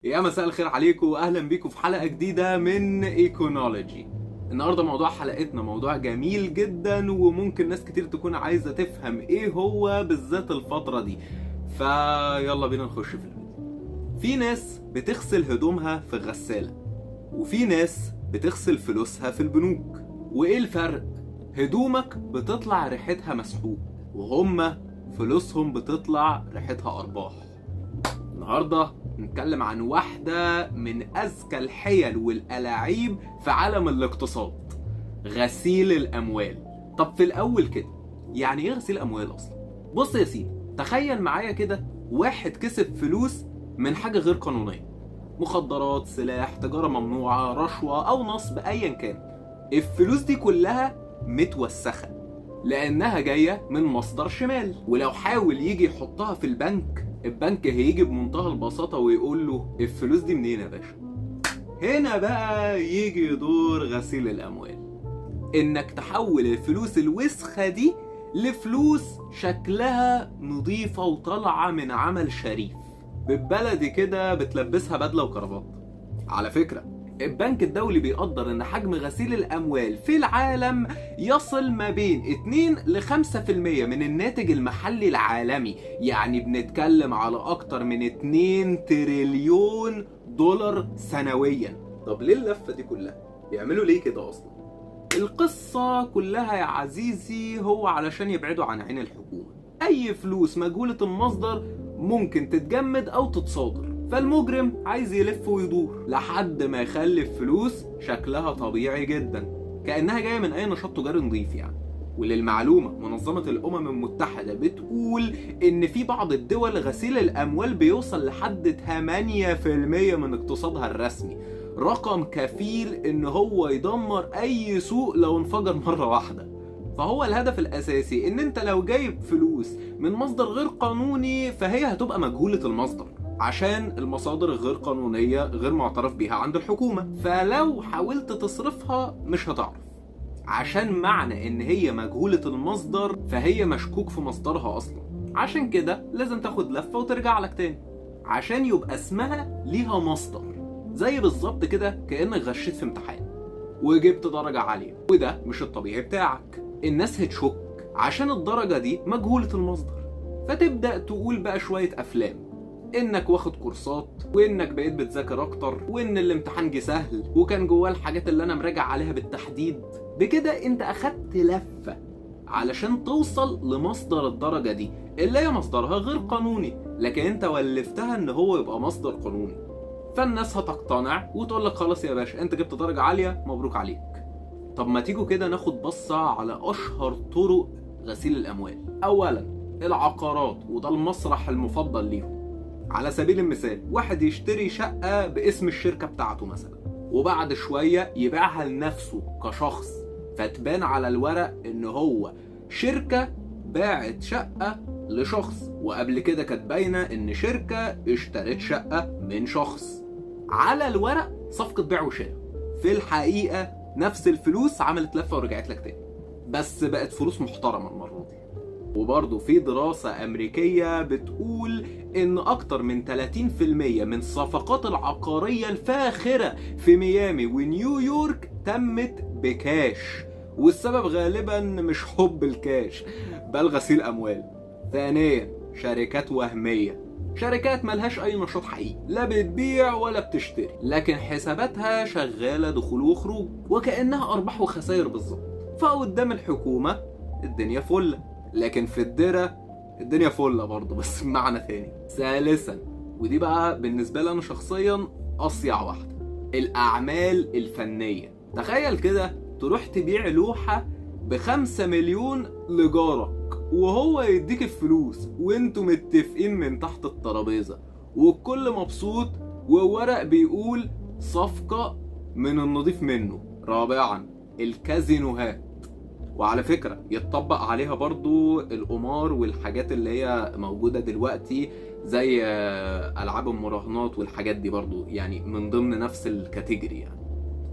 يا مساء الخير عليكم واهلا بيكم في حلقة جديدة من ايكونولوجي. النهارده موضوع حلقتنا موضوع جميل جدا، وممكن ناس كتير تكون عايزه تفهم ايه هو بالذات الفترة دي، فيلا بينا نخش في الفيديو. في ناس بتغسل هدومها في الغسالة، وفي ناس بتغسل فلوسها في البنوك. وايه الفرق؟ هدومك بتطلع ريحتها مسحوق، وهما فلوسهم بتطلع ريحتها ارباح. النهارده نتكلم عن واحدة من أذكى الحيل والألاعيب في عالم الاقتصاد، غسيل الأموال. طب في الأول كده، يعني إيه غسيل أموال أصلا؟ بص يا سيدي، تخيل معايا كده واحد كسب فلوس من حاجة غير قانونية، مخدرات، سلاح، تجارة ممنوعة، رشوة أو نصب، أيا كان. الفلوس دي كلها متوسخة لأنها جاية من مصدر شمال، ولو حاول يجي يحطها في البنك، البنك هيجي بمنتهى البساطة ويقول له الفلوس دي منين يا باشا؟ هنا بقى يجي دور غسيل الأموال، إنك تحول الفلوس الوسخة دي لفلوس شكلها نظيفة وطالعة من عمل شريف. بالبلدي كده بتلبسها بدلة وكرافات. على فكرة البنك الدولي بيقدر ان حجم غسيل الاموال في العالم يصل ما بين 2 ل 5% من الناتج المحلي العالمي، يعني بنتكلم على اكتر من 2 تريليون دولار سنويا. طب ليه اللفة دي كلها؟ بيعملوا ليه كده اصلا؟ القصة كلها يا عزيزي هو علشان يبعدوا عن عين الحكومة. اي فلوس مجهولة المصدر ممكن تتجمد او تتصادر، فالمجرم عايز يلف ويدور لحد ما يخلي الفلوس شكلها طبيعي جدا كأنها جاية من أي نشاط تجاري نظيف يعني. وللمعلومة، منظمة الأمم المتحدة بتقول إن في بعض الدول غسيل الأموال بيوصل لحد 8% من اقتصادها الرسمي، رقم كفيل إن هو يدمر أي سوق لو انفجر مرة واحدة. فهو الهدف الأساسي إن أنت لو جايب فلوس من مصدر غير قانوني فهي هتبقى مجهولة المصدر، عشان المصادر الغير قانونية غير معترف بيها عند الحكومة، فلو حاولت تصرفها مش هتعرف، عشان معنى ان هي مجهولة المصدر فهي مشكوك في مصدرها اصلا. عشان كده لازم تاخد لفة وترجع لك تاني عشان يبقى اسمها ليها مصدر، زي بالظبط كده كأنك غشيت في امتحان وجبت درجة عالية، وده مش الطبيعي بتاعك، الناس هتشك عشان الدرجة دي مجهولة المصدر، فتبدأ تقول بقى شوية أفلام انك واخد كورسات، وانك بقيت بتذاكر اكتر، وان الامتحان جه سهل وكان جواه الحاجات اللي انا مراجع عليها بالتحديد. بكده انت اخدت لفة علشان توصل لمصدر الدرجة دي اللي هي مصدرها غير قانوني، لكن انت ولفتها ان هو يبقى مصدر قانوني، فالناس هتقتنع وتقول لك خلاص يا باشا انت جبت درجة عالية، مبروك عليك. طب ما تيجوا كده ناخد بصة على اشهر طرق غسيل الاموال. اولا العقارات، وده المسرح المفضل ليهم. على سبيل المثال، واحد يشتري شقة باسم الشركة بتاعته مثلا، وبعد شوية يبيعها لنفسه كشخص، فتبان على الورق ان هو شركة باعت شقة لشخص، وقبل كده كانت باينة ان شركة اشترت شقة من شخص. على الورق صفقة بيع وشراء، في الحقيقة نفس الفلوس عملت لفة ورجعت لك تاني، بس بقت فلوس محترمة المرة دي. وبرضه في دراسة أمريكية بتقول إن أكتر من 30% من الصفقات العقارية الفاخرة في ميامي ونيويورك تمت بكاش، والسبب غالبا مش حب الكاش بل غسيل أموال. ثانيا، شركات وهمية، شركات ملهاش أي نشاط حقيقي، لا بتبيع ولا بتشتري، لكن حساباتها شغالة دخول وخروج وكأنها أرباح وخسائر بالظبط. فقدام الحكومة الدنيا فلة، لكن في الدرة الدنيا فلة برضه بس بمعنى تاني. ثالثا، ودي بقى بالنسبة لي أنا شخصيا أصيع واحدة، الأعمال الفنية. تخيل كده تروح تبيع لوحة ب5 مليون لجارك وهو يديك الفلوس وانتوا متفقين من تحت الترابيزة والكل مبسوط، وورق بيقول صفقة من النظيف منه. رابعا، الكازينوهات، وعلى فكرة يتطبق عليها برضو القمار والحاجات اللي هي موجودة دلوقتي زي ألعاب المراهنات والحاجات دي برضو، يعني من ضمن نفس الكاتيجوري يعني.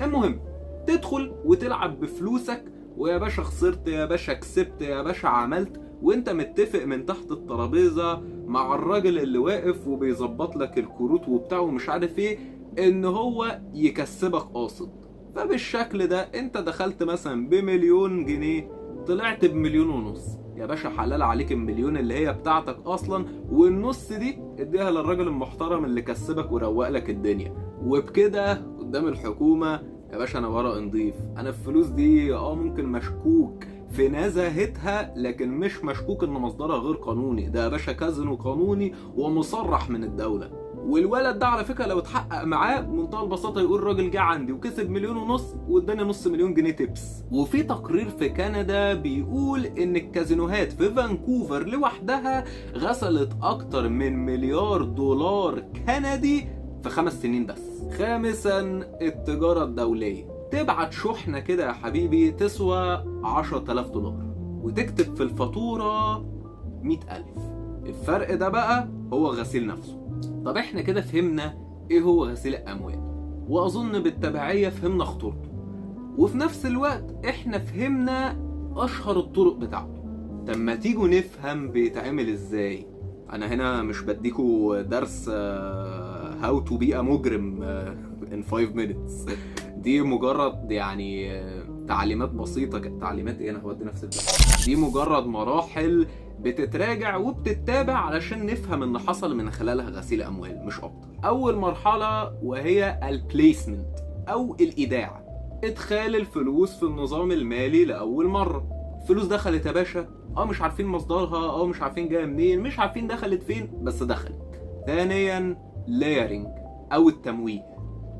المهم تدخل وتلعب بفلوسك، ويا باشا خسرت يا باشا كسبت يا باشا عملت، وانت متفق من تحت الترابيزة مع الراجل اللي واقف وبيظبط لك الكروت وبتاع ومش عارف ايه، ان هو يكسبك قاصد. فبالشكل ده انت دخلت مثلا ب1,000,000 جنيه، طلعت ب1.5 مليون. يا باشا حلال عليك المليون اللي هي بتاعتك اصلا، والنص دي اديها للراجل المحترم اللي كسبك وروق لك الدنيا. وبكده قدام الحكومة يا باشا انا ورق نضيف، انا الفلوس دي ممكن مشكوك في نزاهتها، لكن مش مشكوك ان مصدرها غير قانوني. ده يا باشا كازينو قانوني ومصرح من الدولة. والولد ده على فكرة لو اتحقق معاه بمنتهى البساطة يقول راجل جه عندي وكسب 1.5 مليون واداني 500,000 جنيه tips. وفي تقرير في كندا بيقول ان الكازينوهات في فانكوفر لوحدها غسلت اكتر من $1 مليار كندي في 5 سنين بس. خامسا، التجارة الدولية. تبعت شحنة كده يا حبيبي تسوى $10,000 وتكتب في الفاتورة 100,000. الفرق ده بقى هو غسيل نفسه. طب احنا كده فهمنا ايه هو غسيل الاموال، واظن بالتبعية فهمنا خطورته، وفي نفس الوقت احنا فهمنا اشهر الطرق بتاعته. طب ما تيجوا نفهم بيتعمل ازاي. انا هنا مش بديكوا درس how to be a مجرم in 5 minutes، دي مجرد يعني تعليمات بسيطة. تعليمات ايه، انا هودي نفسي في دي مجرد مراحل بتتراجع وبتتابع علشان نفهم ان حصل من خلالها غسيل اموال مش اكتر. اول مرحلة وهي ال placement او الايداع، ادخال الفلوس في النظام المالي لاول مرة. فلوس دخلت يا باشا، مش عارفين مصدرها، مش عارفين جاية منين، مش عارفين دخلت فين، بس دخلت. ثانيا layering او التمويه،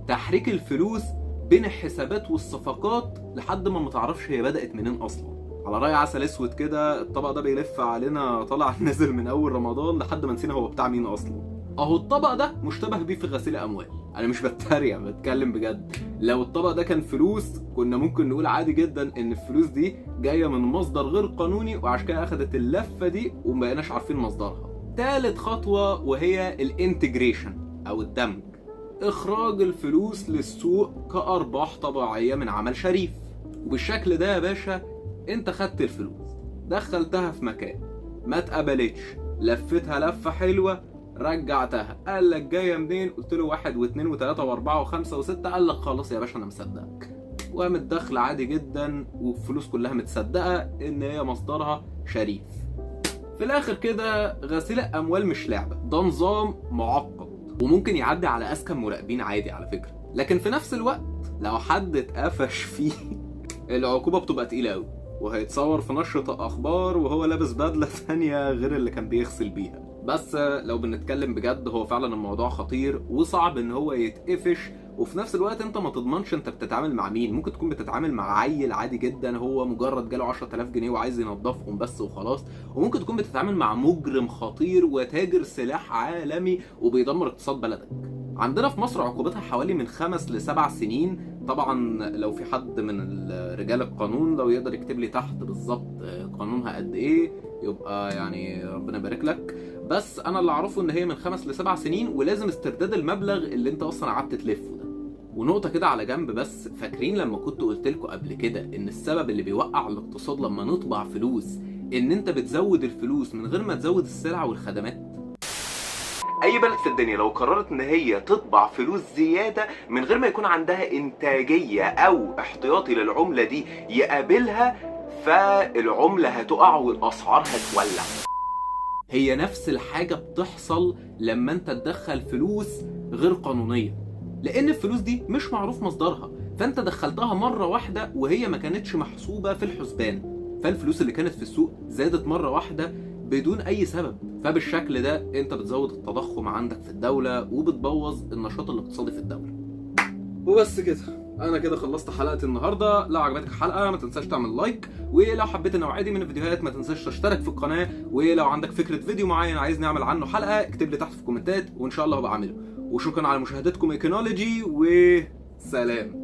تحريك الفلوس بين الحسابات والصفقات لحد ما متعرفش هي بدأت منين اصلا. على رأي عسل اسود كده، الطبق ده بيلف علينا طالع نازل من اول رمضان لحد ما نسينا هو بتاع مين اصلا. اهو الطبق ده مشتبه بيه في غسيل اموال. انا مش بتريق، بتكلم بجد. لو الطبق ده كان فلوس كنا ممكن نقول عادي جدا ان الفلوس دي جاية من مصدر غير قانوني، وعشان كده اخدت اللفة دي وما بقيناش عارفين مصدرها. تالت خطوة وهي ال integration او الدمج، اخراج الفلوس للسوق كارباح طبيعية من عمل شريف. وبالشكل ده يا باشا انت خدت الفلوس دخلتها في مكان ما اتقبلتش، لفتها لفه حلوة، رجعتها، قال لك جاية منين؟ قلت له 1 و2 و3 و4 و5 و6، قال لك خلاص يا باشا انا مصدقك، وقامت داخله عادي جدا والفلوس كلها متصدقه ان هي مصدرها شريف. في الاخر كده غسيل الاموال مش لعبه، ده نظام معقد وممكن يعدي على اذكى مراقبين عادي على فكرة، لكن في نفس الوقت لو حد اتقفش فيه العقوبة بتبقى تقيلة قوي، وهيتصور في نشرة اخبار وهو لابس بدله ثانية غير اللي كان بيغسل بيها. بس لو بنتكلم بجد هو فعلا الموضوع خطير وصعب ان هو يتقفش، وفي نفس الوقت انت ما تضمنش انت بتتعامل مع مين. ممكن تكون بتتعامل مع عيل عادي جدا هو مجرد جاله 10000 جنيه وعايز ينظفهم بس وخلاص، وممكن تكون بتتعامل مع مجرم خطير وتاجر سلاح عالمي وبيدمر اقتصاد بلدك. عندنا في مصر عقوبتها حوالي من 5 ل7 سنين. طبعا لو في حد من رجال القانون لو يقدر يكتب لي تحت بالظبط قانونها قد ايه يبقى يعني ربنا يبارك لك. بس انا اللي اعرفه ان هي من 5 ل7 سنين، ولازم استرداد المبلغ اللي انت اصلا قعدت تلفه ده. ونقطة كده على جنب بس، فاكرين لما كنت قلت لكم قبل كده ان السبب اللي بيوقع الاقتصاد لما نطبع فلوس ان انت بتزود الفلوس من غير ما تزود السلع والخدمات؟ اي بلد في الدنيا لو قررت ان هي تطبع فلوس زيادة من غير ما يكون عندها انتاجية او احتياطي للعملة دي يقابلها، فالعملة هتقع والاسعار هتولع. هي نفس الحاجة بتحصل لما انت تدخل فلوس غير قانونية، لان الفلوس دي مش معروف مصدرها، فانت دخلتها مرة واحدة وهي ما كانتش محسوبة في الحسبان، فالفلوس اللي كانت في السوق زادت مرة واحدة بدون اي سبب. فبالشكل ده انت بتزود التضخم عندك في الدولة وبتبوظ النشاط الاقتصادي في الدولة. وبس كده، انا كده خلصت حلقة النهارده. لو عجبتك الحلقة ما تنساش تعمل like، ولو حبيت النوعية دي من الفيديوهات ما تنساش تشترك في القناة، ولو عندك فكرة فيديو معين عايز نعمل عنه حلقة اكتب لي تحت في الكومنتات وان شاء الله هبقى اعمله. وشكرا على مشاهدتكم ايكونولوجي، وسلام.